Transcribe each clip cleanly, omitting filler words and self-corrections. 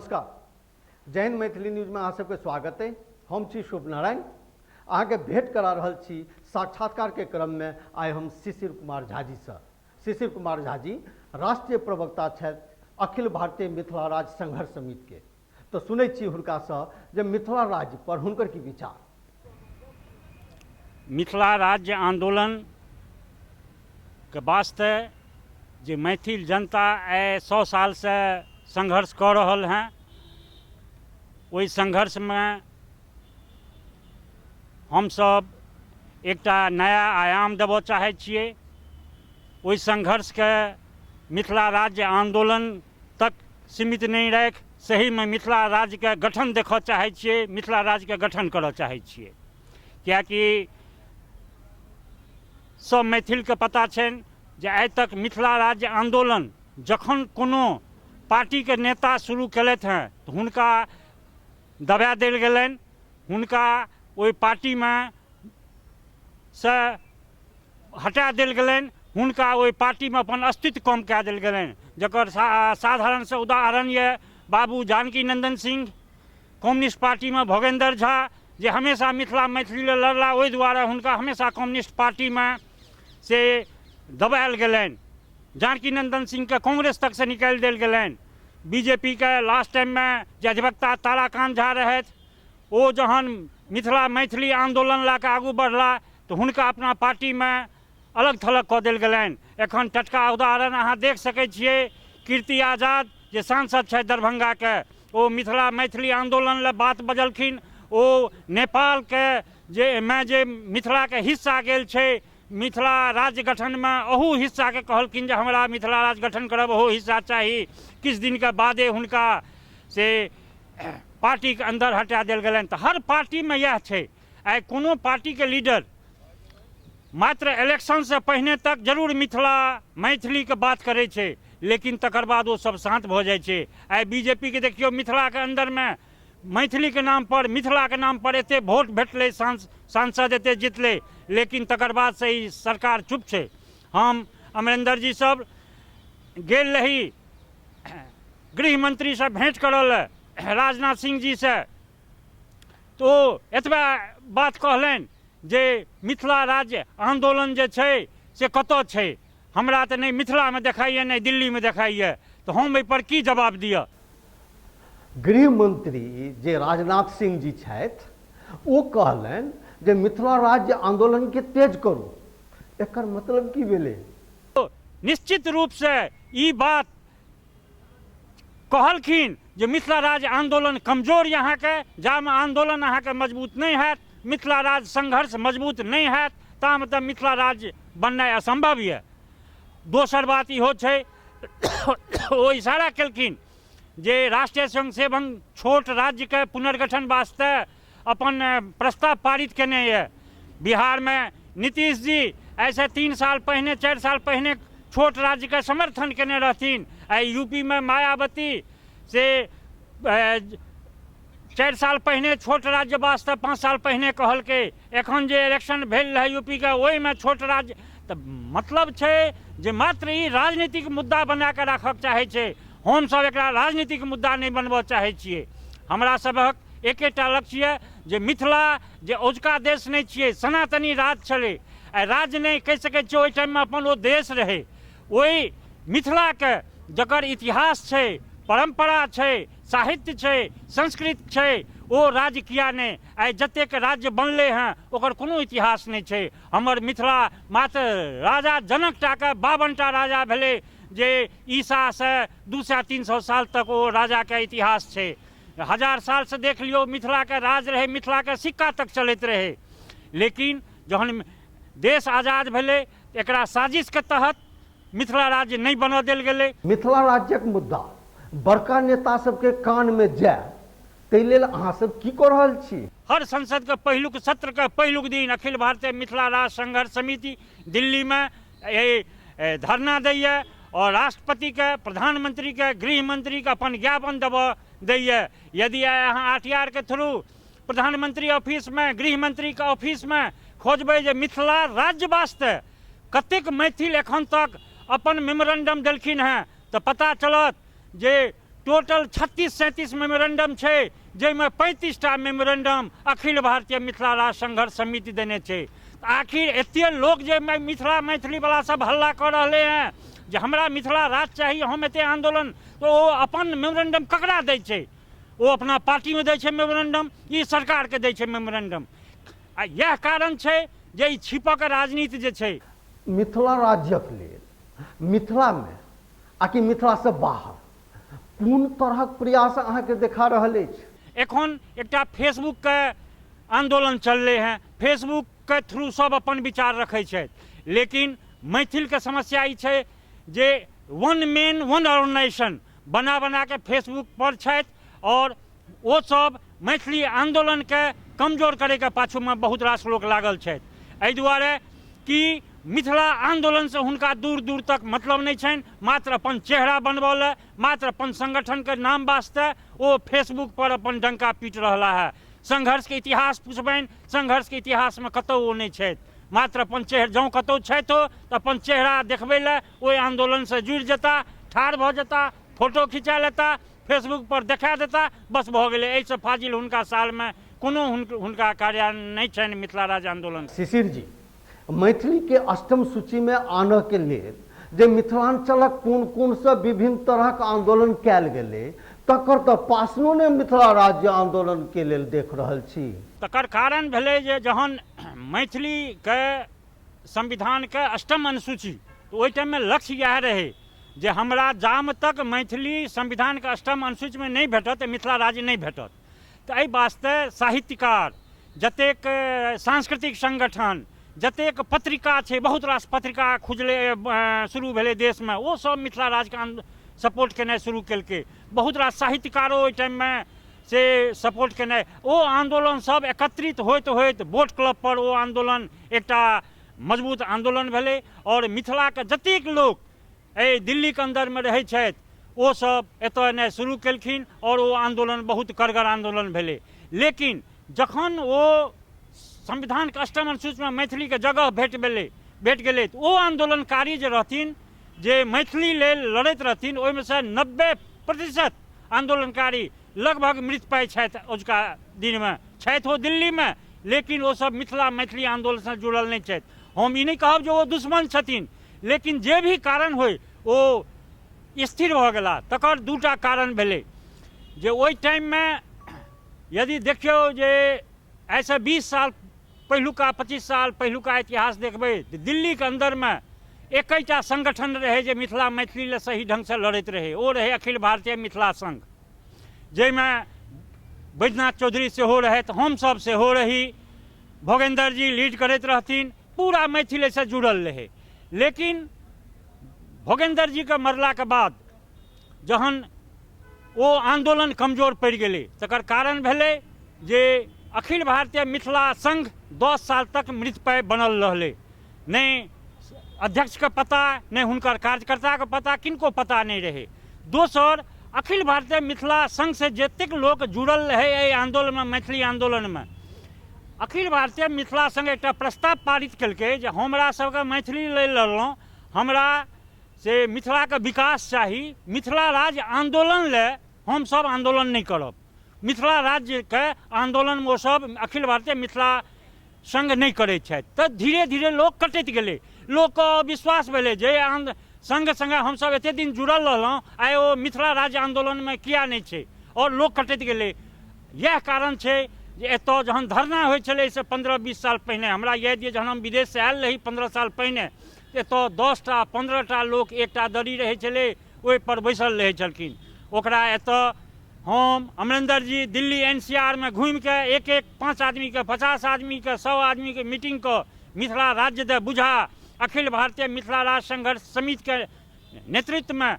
नमस्कार, जय हिंद। मैथिली न्यूजमे अहाँ सबके स्वागत अइ। हम छी शुभ नारायण, अहाँके भेंट करा रहल छी साक्षात्कारके क्रममे। आइ हम शिशिर कुमार झाजीसँ, शिशिर कुमार झाजी राष्ट्रीय प्रवक्ता छथि अखिल भारतीय मिथिला राज्य संघर्ष समितिके। तऽ सुनै छी हुनकासँ जे मिथिला राज्य पर हुनकर की विचार। मिथिला राज्य आंदोलन के वास्ते जे मैथिल जनता आइ 100 सालसँ संघर्ष कऽ रहल हैं, ओहि संघर्षमे हमसभ एकटा नया आयाम देबऽ चाहै छियै। ओहि संघर्षके मिथिला राज्य आन्दोलन तक सीमित नहि राखि सहीमे मिथिला राज्यके गठन देखऽ चाहै छियै, मिथिला राज्यके गठन करऽ चाहै छियै। किएकि सब मैथिलके पता छनि जे आइ तक मिथिला राज्य आन्दोलन जखन कोनो पार्टीके नेता शुरू केलथि हेँ तऽ हुनका दबा देल गेलनि, हुनका ओहि पार्टीमे से हटा देल गेलनि, हुनका ओहि पार्टीमे अपन अस्तित्व कम कए देल गेलनि। जकर साधारणसँ उदाहरण यऽ बाबू जानकी नन्दन सिंह, कम्युनिस्ट पार्टीमे भोगेन्द्र झा जे हमेशा मिथिला मैथिली लए लड़ला, ओहि दुआरे हुनका हमेशा कम्युनिस्ट पार्टीमे से दबायल गेलनि। जानकी नन्दन सिंहके कांग्रेस तकसँ निकालि देल गेलनि। बी जे पी के लास्ट टाइममे जे अधिवक्ता ताराकान्त झा रहथि, ओ जहन मिथिला मैथिली आन्दोलन लए कऽ आगू बढ़ला तऽ हुनका अपना पार्टीमे अलग थलग कऽ देल गेलनि। एखन टटका उदाहरण अहाँ देख सकै छियै, कीर्ति आजाद जे सांसद छथि दरभंगाके, ओ मिथिला मैथिली आन्दोलन लए बात बजलखिन। ओ नेपालके जे मे जे मिथिलाके हिस्सा गेल छै मिथिला राज्य गठनमे, ओहू हिस्साके कहलखिन जे हमरा मिथिला राज्य गठन करब, ओहो हिस्सा चाही। किछु दिनके बादे हुनका से पार्टीके अन्दर हटा देल गेलनि। तऽ हर पार्टीमे इएह छै। आइ कोनो पार्टीके लीडर मात्र इलेक्शनसँ पहिने तक जरूर मिथिला मैथिलीके बात करै छै, लेकिन तकर बाद ओ सब शान्त भऽ जाइ छै। आइ बी जे पी के देखियौ, मिथिलाके अन्दरमे मैथिलीके नामपर, मिथिलाके नामपर एते वोट भेटलै, सांसद एते जितलै, लेकिन तकर बादसँ ई सरकार चुप छै। हम अमरेंद्र जी सब गेल रही गृह मंत्रीसँ भेंट करऽ लए, राजनाथ सिंह जीसँ, तऽ ओ एतबा बात कहलनि जे मिथिला राज्य आन्दोलन जे छै से कतऽ छै, हमरा तऽ नहि मिथिलामे देखाइए नहि दिल्लीमे देखाइए, तऽ हम एहिपर की जवाब दिअ। गृह मंत्री जे राजनाथ सिंह जी छथि ओ कहलनि जे मिथिला राज्य आन्दोलनके तेज करू, एकर मतलब की भेलै? निश्चित रूपसँ ई बात कहलखिन जे मिथिला राज्य आन्दोलन कमजोर यऽ अहाँके, जामे आन्दोलन अहाँके मजबूत नहि हैत, मिथिला राज्य संघर्ष मजबूत नहि हैत, तामे तऽ मिथिला राज्य बननाइ असम्भव यऽ। दोसर बात इहो छै, ओ इशारा केलखिन जे राष्ट्रीय स्वयंसेवक छोट राज्यके पुनर्गठन वास्ते अपन प्रस्ताव पारित केने यऽ। बिहारमे नीतीश जी आइसँ 3 साल पहिने, 4 साल पहिने छोट राज्यके समर्थन केने रहथिन। आइ यूपीमे मायावती से 4 साल पहिने छोट राज्य वास्ते 5 साल पहिने कहलकै। एखन जे इलेक्शन भेल रहै यूपीके ओहिमे छोट राज्य, तऽ मतलब छै जे मात्र ई राजनीतिक मुद्दा बनाकऽ राखऽ चाहै छै। हमसभ एकरा राजनीतिक मुद्दा नहि बनबऽ चाहै छियै। हमरा सभक एकेटा लक्ष्य यऽ जे मिथिला जे औजुका देश नहि छियै, सनातनी राज छलै, आइ राज्य नहि कहि सकै छियै, ओहि टाइममे अपन ओ देश रहै। ओहि मिथिलाके जकर इतिहास छै, परम्परा छै, साहित्य छै, संस्कृत छै, ओ राज्य किया नहि? आइ जतेक राज्य बनलै हँ ओकर कोनो इतिहास नहि छै। हमर मिथिला मात्र राजा जनक टाके 52टा राजा भेलै, जे ईसासँ 200-300 साल तक ओ राजाके इतिहास छै। 1000 सालसँ देख लियौ मिथिलाके राज रहै, मिथिलाके सिक्का तक चलैत रहै। लेकिन जहन देश आजाद भेलै तऽ एकरा साजिशके तहत मिथिला राज्य नहि बनऽ देल गेलै। मिथिला राज्यक मुद्दा बड़का नेता सबके कानमे जाय ताहि लेल अहाँ सब की कऽ रहल छी? हर संसदके पहिलुक सत्रके पहिलुक दिन अखिल भारतीय मिथिला राज्य संघर्ष समिति दिल्लीमे एहि धरना दैए आओर राष्ट्रपतिके, प्रधानमंत्रीके, गृह मंत्रीके अपन ज्ञापन देबऽ दैए। यदि आइ अहाँ आर टी आर के थ्रू प्रधानमंत्री ऑफिसमे, गृह मंत्रीके ऑफिसमे खोजबै जे मिथिला राज्य वास्ते कतेक मैथिल एखन तक अपन मेमोरेंडम देलखिन हेँ, तऽ पता चलत जे टोटल 36-37 मेमोरेंडम छै, जाहिमे 35टा मेमोरेंडम अखिल भारतीय मिथिला राज्य संघर्ष समिति देने छै। आखिर एते लोक जे मिथिला मैथिलीवला सब हल्ला कऽ रहलै हेँ जे हमरा मिथिला राज्य चाही, हम एते आन्दोलन, तऽ ओ अपन मेमोरेंडम ककरा दै छै? ओ अपना पार्टीमे दै छै मेमोरेंडम, ई सरकारके दै छै मेमोरेंडम। आ इएह कारण छै जे ई छिपऽके राजनीति जे छै। मिथिला राज्यक लेल मिथिलामे आ कि मिथिलासँ बाहर कोन तरहक प्रयास अहाँके देखा रहल अछि? एखन एकटा फेसबुकके आन्दोलन चललै हेँ, फेसबुकके थ्रू सब अपन विचार रखै छथि, लेकिन मैथिलके समस्या ई छै जे वन मैन वन ऑर्गेनाइजेशन बना बनाके फेसबुक पर छथि आओर ओ सब मैथिली आन्दोलनके कमजोर करैके पाछूमे बहुत रास लोक लागल छथि। एहि दुआरे कि मिथिला आन्दोलनसँ हुनका दूर दूर तक मतलब नहि छनि, मात्र अपन चेहरा बनबऽ लए, मात्र अपन संगठनके नाम वास्ते ओ फेसबुक पर अपन डंका पीट रहला है। संघर्षके इतिहास पुछबनि, संघर्षके इतिहासमे कतहु ओ नहि छथि, मात्र अपन चेहरा, जँ कतहु छथि ओ तऽ अपन चेहरा देखबै लए ओहि आन्दोलनसँ जुड़ि जेता, ठाढ़ भऽ जेता, फोटो खिचा लेता, फेसबुक पर देखा देता, बस भऽ गेलै। एहिसँ फाजिल हुनका सालमे कोनो हुनका कार्य नहि छनि मिथिला राज्य आन्दोलन। शिशिर जी, मैथिलीके अष्टम सूचीमे आनऽके लेल जे मिथिलाञ्चलक कोन कोनसँ विभिन्न तरहक आन्दोलन कयल गेलै तकर तऽ पासनो ने मिथिला राज्य आन्दोलनके लेल देख रहल छी। तकर कारण भेलै जे जहन मैथिलीके संविधानके अष्टम अनुसूची, तऽ ओहि टाइममे लक्ष्य इएह रहै जे हमरा जाम तक मैथिली संविधानके अष्टम अनुसूचीमे नहि भेटत मिथिला राज्य नहि भेटत। तऽ एहि वास्ते साहित्यकार, जतेक सांस्कृतिक संगठन, जतेक पत्रिका छै, बहुत रास पत्रिका खुजलै, शुरू भेलै देशमे, ओ सब मिथिला राज्यके सपोर्ट केनाइ शुरू केलकै। बहुत रास साहित्यकारो ओहि टाइममे से सपोर्ट केनाइ, ओ आन्दोलन सब एकत्रित होइत होइत बोट क्लब पर ओ आन्दोलन एकटा मजबूत आन्दोलन भेलै आओर मिथिलाके जतेक लोक एहि दिल्लीके अन्दरमे रहै छथि ओ सब एतऽ एनाइ शुरू केलखिन आओर ओ आन्दोलन बहुत कड़गर आन्दोलन भेलै। लेकिन जखन ओ संविधानके अष्टम अनुसूचीमे मैथिलीके जगह भेट गेलै तऽ ओ आन्दोलनकारी जे रहथिन, जे मैथिली लेल लड़ैत रहथिन, ओहिमे सँ 90% आन्दोलनकारी लगभग मृत पाइ छथि अजुका दिनमे। छथि ओ दिल्लीमे, लेकिन ओ सब मिथिला मैथिली आन्दोलनसँ जुड़ल नहि छथि। हम ई नहि कहब जे ओ दुश्मन छथिन, लेकिन जे भी कारण होइ ओ स्थिर भऽ गेला। तकर दूटा कारण भेलै जे ओहि टाइममे यदि देखियौ जे आइसँ 20 साल पहिलुका, 25 साल पहिलुका इतिहास देखबै तऽ दिल्लीके अन्दरमे एकैटा संगठन रहै जे मिथिला मैथिली लए सही ढङ्गसँ लड़ैत रहै, ओ रहै अखिल भारतीय मिथिला संघ, जाहिमे बैद्यनाथ चौधरी सेहो रहथि, हमसभ सेहो रही, भोगेन्द्र जी लीड करैत रहथिन, पूरा मैथिल एहिसँ जुड़ल रहै। लेकिन भोगेन्द्र जीके मरलाके बाद जहन ओ आन्दोलन कमजोर पड़ि गेलै, तकर कारण भेलै जे अखिल भारतीय मिथिला संघ 10 साल तक मृतप्राय बनल रहलै। नहि अध्यक्षके पता, नहि हुनकर कार्यकर्ताके पता, किनको पता नहि रहै। दोसर, अखिल भारतीय मिथिला संघसँ जतेक लोक जुड़ल रहै एहि आन्दोलनमे, मैथिली आन्दोलनमे, अखिल भारतीय मिथिला संघ एकटा प्रस्ताव पारित केलकै जे हमरा सबके मैथिली लेल लड़लहुँ, हमरा से मिथिलाके विकास चाही, मिथिला राज्य आन्दोलन लए हमसब आन्दोलन नहि करब। मिथिला राज्यके आन्दोलनमे ओसब अखिल भारतीय मिथिला संघ नहि करै छथि। तऽ धीरे धीरे लोक कटैत गेलै, लोकके अविश्वास भेलै जे संघ सङ्गे हमसब एते दिन जुड़ल रहलहुँ, आइ ओ मिथिला राज्य आन्दोलनमे किया नहि छै, आओर लोक कटैत गेलै। इएह कारण छै जे एतऽ जहन धरना होइ छलै से 15-20 साल पहिने, हमरा याद यऽ जहन हम विदेशसँ आयल रही 15 साल पहिने, एतऽ 10टा 15टा लोक एकटा दरी रहै छलै, ओहिपर बैसल रहै छलखिन। ओकरा एतऽ हम अमरेंद्र जी दिल्ली NCR मे घुमिके एक एक 5 आदमीके, 50 आदमीके, 100 आदमीके मीटिंग कऽ मिथिला राज्य दे बुझा अखिल भारतीय मिथिला राज्य संघर्ष समितिके नेतृत्वमे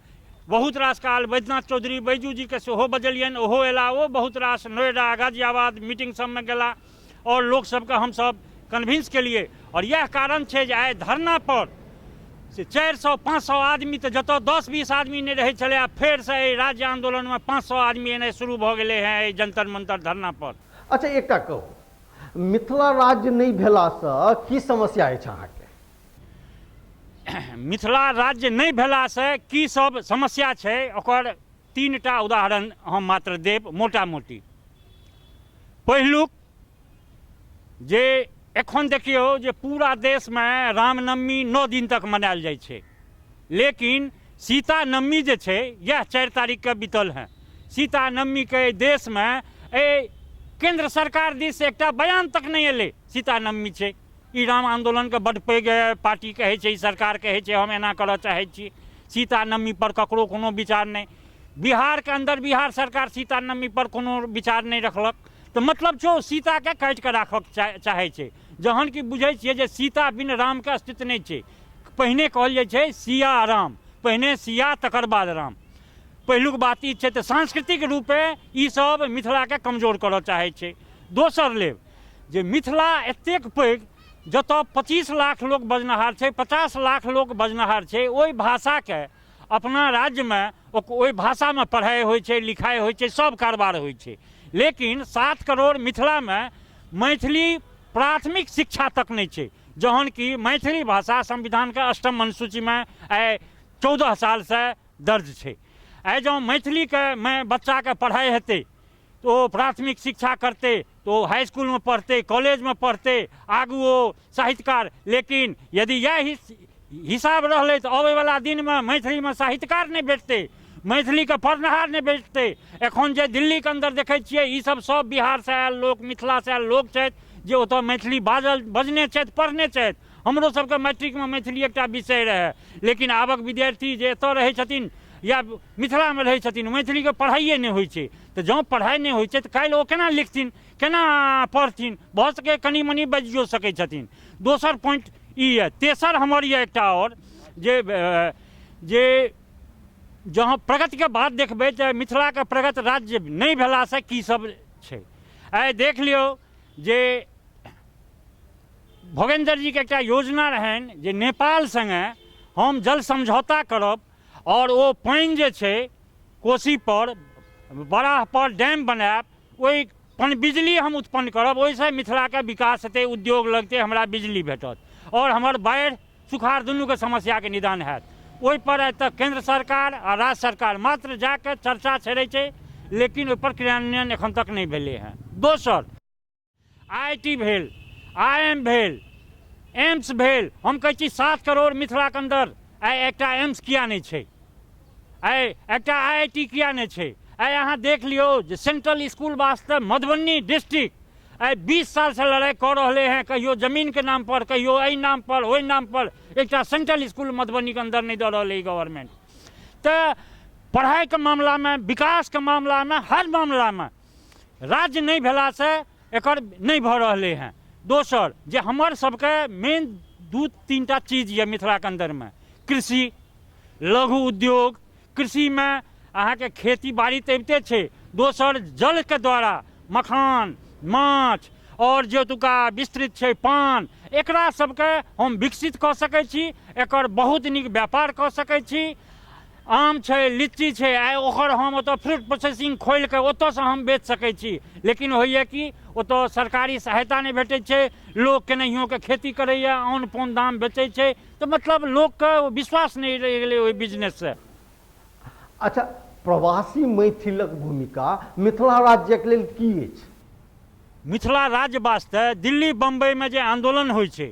बहुत रास काल बैद्यनाथ चौधरी बैजू जीके सेहो बजलियनि, ओहो अयला, ओ बहुत रास नोएडा गाजियाबाद मीटिंग सबमे गेला आओर लोक सबके हमसब कन्विंस केलियै। आओर इएह कारण छै जे आइ धरना पर से 400-500 आदमी तऽ जतऽ 10-20 आदमी नहि रहै छलै, आब फेरसँ एहि राज्य आन्दोलनमे 500 आदमी एनाइ शुरू भऽ गेलै हेँ एहि जंतर मंतर धरना पर। अच्छा, एकटा कहू, मिथिला राज्य नहि भेलासँ की समस्या अछि अहाँके? मिथिला राज्य नहि भेलासँ की सब समस्या छै, ओकर 3टा उदाहरण हम मात्र देब मोटा मोटी। पहिलुक जे एखन देखियौ जे पूरा देशमे रामनवमी 9 दिन तक मनायल जाइ छै, लेकिन सीता नवमी जे छै इएह 4 तारीखके बीतल हेँ। सीता नवमीके एहि देशमे एहि केन्द्र सरकार दिस एकटा बयान तक नहि एलै सीता नवमी छै। ई राम आन्दोलनके बड्ड पैघ पार्टी कहै छै, ई सरकार कहै छै हम एना करऽ चाहै छी। सीता नवमी पर ककरो कोनो विचार नहि। बिहारके अन्दर बिहार सरकार सीता नवमी पर कोनो विचार नहि रखलक, तऽ मतलब छौ सीताके काटिके राखऽ चाहै छै, जहन कि बुझै छियै जे सीता बिन रामके अस्तित्व नहि छै। पहिने कहल जाइ छै सिया राम, पहिने सिया तकर बाद राम। पहिलुक बात ई छै। तऽ सांस्कृतिक रूपे ईसब मिथिलाके कमजोर करऽ चाहै छै। दोसर लेब जे मिथिला एतेक पैघ, जतऽ 25 लाख लोक बजनिहार छै, 50 लाख लोक बजनिहार छै, ओहि भाषाके अपना राज्यमे ओहि भाषामे पढ़ाइ होइ छै, लिखाइ होइ छै, सब कारबार होइ छै, लेकिन 7 करोड़ मिथिलामे मैथिली प्राथमिक शिक्षा तक नहि छै, जहन कि मैथिली भाषा संविधानके 8म अनुसूचीमे आइ 14 सालसँ दर्ज छै। आइ जँ मैथिलीके मे बच्चाके पढ़ाइ हेतै तऽ ओ प्राथमिक शिक्षा करतै, तऽ ओ हाई इसकुलमे पढ़तै, कॉलेजमे पढ़तै, आगू ओ साहित्यकार। लेकिन यदि इएह हिसाब रहलै तऽ अबैवला दिनमे मैथिलीमे साहित्यकार नहि भेटतै, मैथिलीके पढ़निहार नहि भेटतै। एखन जे दिल्लीके अन्दर देखै छियै, ईसब सब बिहारसँ आयल लोक, मिथिलासँ आयल लोक छथि जे ओतऽ मैथिली बाजल बजने छथि, पढ़ने छथि। हमरो सबके मैट्रिकमे मैथिली एकटा विषय रहै, लेकिन आबक विद्यार्थी जे एतऽ रहै छथिन या मिथिलामे रहै छथिन, मैथिलीके पढ़ाइए नहि होइ छै। तऽ जँ पढ़ाइ नहि होइ छै तऽ काल्हि ओ केना लिखथिन, केना पढ़थिन? भऽ सकैए कनि मनि बाजियो सकै छथिन। दोसर पॉइंट ई यऽ। तेसर हमर यऽ एकटा आओर जे जे जँ प्रगतिके बात देखबै तऽ मिथिलाके प्रगत राज्य नहि भेलासँ की सब छै, आइ देख लियौ जे भोगेन्द्र जीके एकटा योजना रहनि जे नेपाल सङ्गे हम जल समझौता करब आओर ओ पानि जे छै कोसी पर बराह पर डैम बनायब, ओहि पनबिजली हम उत्पन्न करब, ओहिसँ मिथिलाके विकास हेतै, उद्योग लगतै, हमरा बिजली भेटत आओर हमर बाढ़ि सुखाड़ दुनूके समस्याके निदान हैत। ओहिपर आइ तक केन्द्र सरकार आ राज्य सरकार मात्र जाके चर्चा छेड़ै छै, लेकिन ओहिपर क्रियान्वयन एखन तक नहि भेलै हँ। दोसर I T भेल, I am भेल, एम्स भेल। हम कहै छी 7 करोड़ मिथिलाके अन्दर आइ एकटा एम्स किया नहि छै, आइ एकटा आई I T किया नहि छै? आइ अहाँ देख लियौ जे सेंट्रल स्कूल वास्ते मधुबनी डिस्ट्रिक्ट आइ 20 सालसँ लड़ाइ कऽ रहलै हेँ, कहियो जमीनके नाम पर, कहियो एहि नाम पर, ओहि नाम पर, एकटा सेंट्रल स्कूल मधुबनीके अन्दर नहि दऽ रहलै गवर्नमेंट। तऽ पढ़ाइके मामलामे, विकासके मामलामे, हर मामलामे राज्य नहि भेलासँ एकर नहि भऽ रहलै हेँ। दोसर जे हमर सबके मेन 2-3 टा चीज यऽ मिथिलाके अन्दरमे, कृषि, लघु उद्योग। कृषिमे अहाँके खेती बाड़ी तऽ अबिते छै, दोसर जलके द्वारा मखान, माछ आओर जे ओतुका विस्तृत छै पान, एकरा सबके हम विकसित कऽ सकै छी, एकर बहुत नीक व्यापार कऽ सकै छी। आम छै, लीची छै, आइ ओकर हम ओतऽ फ्रूट प्रोसेसिंग खोलिके ओतऽसँ हम बेच सकै छी, लेकिन होइए कि ओतऽ सरकारी सहायता नहि भेटै छै, लोक केनाहियोके खेती करैए, औन पौन दाम बेचै छै, तऽ मतलब लोकके विश्वास नहि रहि गेलै ओहि बिजनेससँ। अच्छा, प्रवासी मैथिलक भूमिका मिथिला राज्यक लेल की अछि? मिथिला राज्य वास्ते दिल्ली बम्बईमे जे आन्दोलन होइ छै,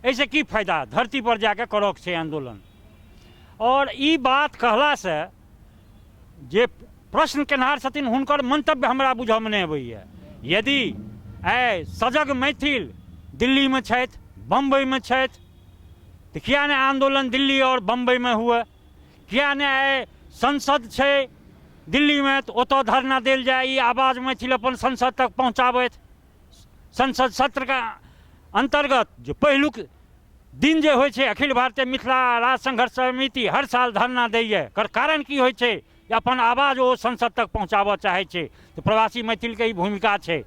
एहिसँ की फायदा? धरती पर जाके करऽके छै आन्दोलन। आओर ई बात कहलासँ जे प्रश्न केनहार छथिन हुनकर मन्तव्य हमरा बुझऽमे नहि अबैए। यदि आइ सजग मैथिल दिल्लीमे छथि, बम्बईमे छथि, तऽ किया नहि आन्दोलन दिल्ली आओर बम्बईमे हुए? किया नहि आइ संसद छै दिल्लीमे तऽ ओतऽ धरना देल जाय, ई आवाज मैथिल अपन संसद तक पहुँचाबथि। संसद सत्रके अन्तर्गत जे पहिलुक दिन जे होइ छै, अखिल भारतीय मिथिला राज्य संघर्ष समिति हर साल धरना दैए। एकर कारण की होइ छै? जे अपन आवाज ओ संसद तक पहुँचाबऽ चाहै छै। तऽ प्रवासी मैथिलके ई भूमिका छै।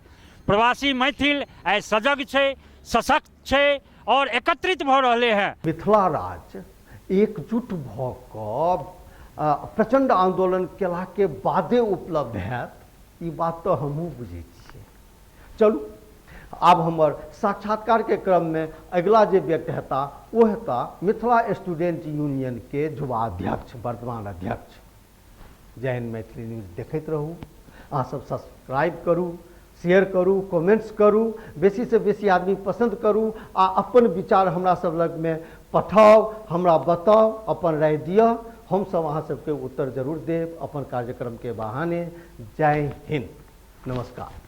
प्रवासी मैथिल आइ सजग छै, सशक्त छै आओर एकत्रित भऽ रहलै हेँ। मिथिला राज्य एकजुट भऽ कऽ प्रचण्ड आन्दोलन केलाके बादे उपलब्ध हैत, ई बात तऽ हमहूँ बुझै छियै। चलू, आब हमर साक्षात्कारके क्रममे अगिला जे व्यक्ति हेता ओ हेता मिथिला स्टूडेंट यूनियनके युवा अध्यक्ष, वर्तमान अध्यक्ष। जय हिन्द मैथिली न्यूज देखैत रहू। अहाँसभ सब्सक्राइब करू, शेयर करू, कमेंट्स करू, बेसीसँ बेसी आदमी पसन्द करू आ अपन विचार हमरा सब लगमे पठाउ, हमरा बताउ, अपन राय दिअ। हमसभ अहाँ सबके उत्तर जरूर देब अपन कार्यक्रमके बहाने। जय हिन्द, नमस्कार।